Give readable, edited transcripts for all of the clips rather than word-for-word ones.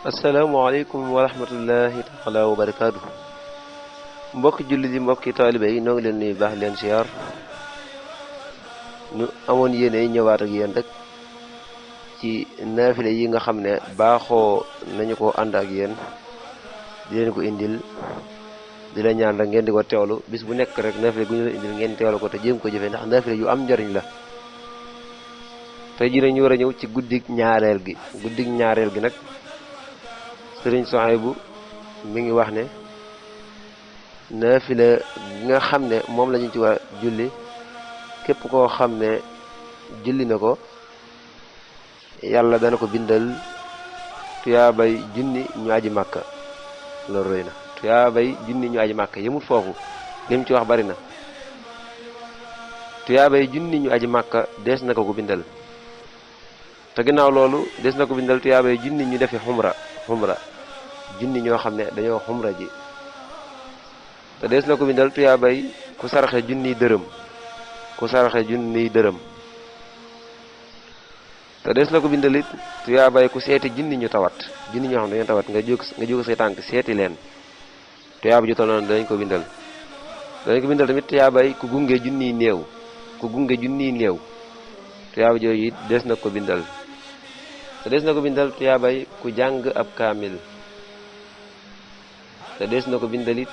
asalaamaaleykum wa rahmatullahi taala wa barakaatu. mbokki jullit yi mbokki taalibe yi noo ngi leen nuyu baax leen siyaar. ñu amoon yéene ñëwaat ak yéen rek ci naafile yi nga xam ne baaxoo nañu ko ànd ak yéen di leen ko indil di la ñaan rek ngeen di ko teewlu bis bu nekk rek naafile gu ñu la indil ngeen teewlu ko te jéem ko jëfee ndax naafile yu am njariñ la. tey jii nag ñu war a ñëw ci guddig ñaareel gi nag sëriñ Souhaïbou mi ngi wax ne naafila gi nga xam ne moom la ñu ci war julli képp koo xam ne julli na ko yàlla dana ko bindal tuyaabay junni ñu aji màkka. loolu rëy na, tuyaabay junni ñu aji màkka yemul foofu, lim ci wax bari na. tuyaabay junni ñu aji màkka dees na ko bindal, te ginnaaw loolu des na ko bindal tuyaabay junni ñu defe xumra junni ñoo xam ne dañoo xumra ji, te des na ko bindal tuyaabay ku saraxe junniy dërëm te des na ko bindal it tuyaabay ku seeti junni ñu tawat, junni ñoo xam ne dañoo tawat nga jóg say tànk seeti leen, tuyaaba ju toll noonu danañ ko bindal tamit tuyaabay ku gunge junniy néew tuyaaba jooju it des na ko bindal, te des na ko bindal tuyaabay ku jàng ab kaamil, te des na ko bindalit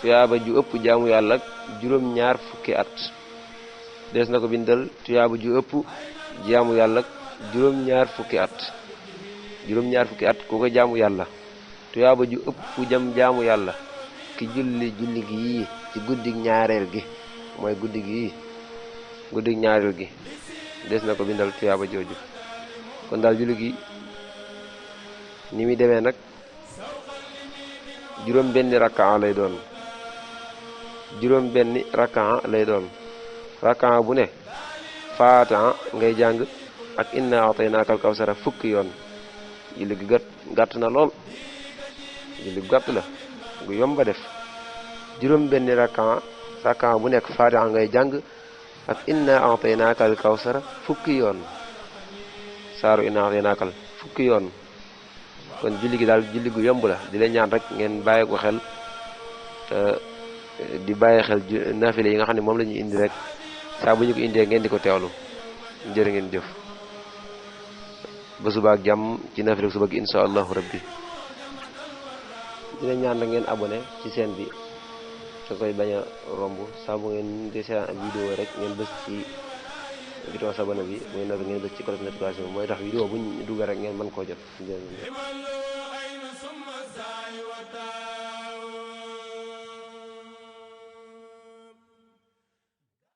tuyaaba ju ëpp jaamu yàlla ak juróom-ñaar fukki at des na ko bindal tuyaaba ju ëpp jaamu yàlla ak juróom-ñaar fukki at ku ko jaamu yàlla, tuyaaba ju ëpp jaamu yàlla ki julli gi ci guddig ñaareel gi mooy guddig ñaareel gi des na ko bindal tuyaaba jooju. kon daal julli gi ni muy demee nag juróom benni rakkaa lay doon rakkaa bu ne faatiha ngay jàng ak inna ataynaakal kawsara fukki yoon. julli gi gàtt na lool, julli gàtt la gu yomba def. juróom benni rakkaa bu nekk faatiha ngay jàng ak inna ataynaakal kawsara fukki yoon, saaru inna ataynaakal fukki yoon. kon julli gi daal julli gu yomb la, di leen ñaan rek ngeen bàyyi ko xel di bàyyi xel naafile yi nga xam ne moom la ñuy indi rek saa bu ñu ko indee ngeen di ko teewlu. jërë ngeen jëf ba suba ak jàmm ci naafile suba gi insha allahu rabbi. di leen ñaan rek ngeen abonné ci chaîne bi te koy bañ a romb saa bu ngeen di seetaan ak vidéo rek ngeen bës ci bouton s'abonner bi mooy noonu ngeen bës ci cloche notification bi mooy tax vidéo buñ dugg rek ngeen mën koo jot.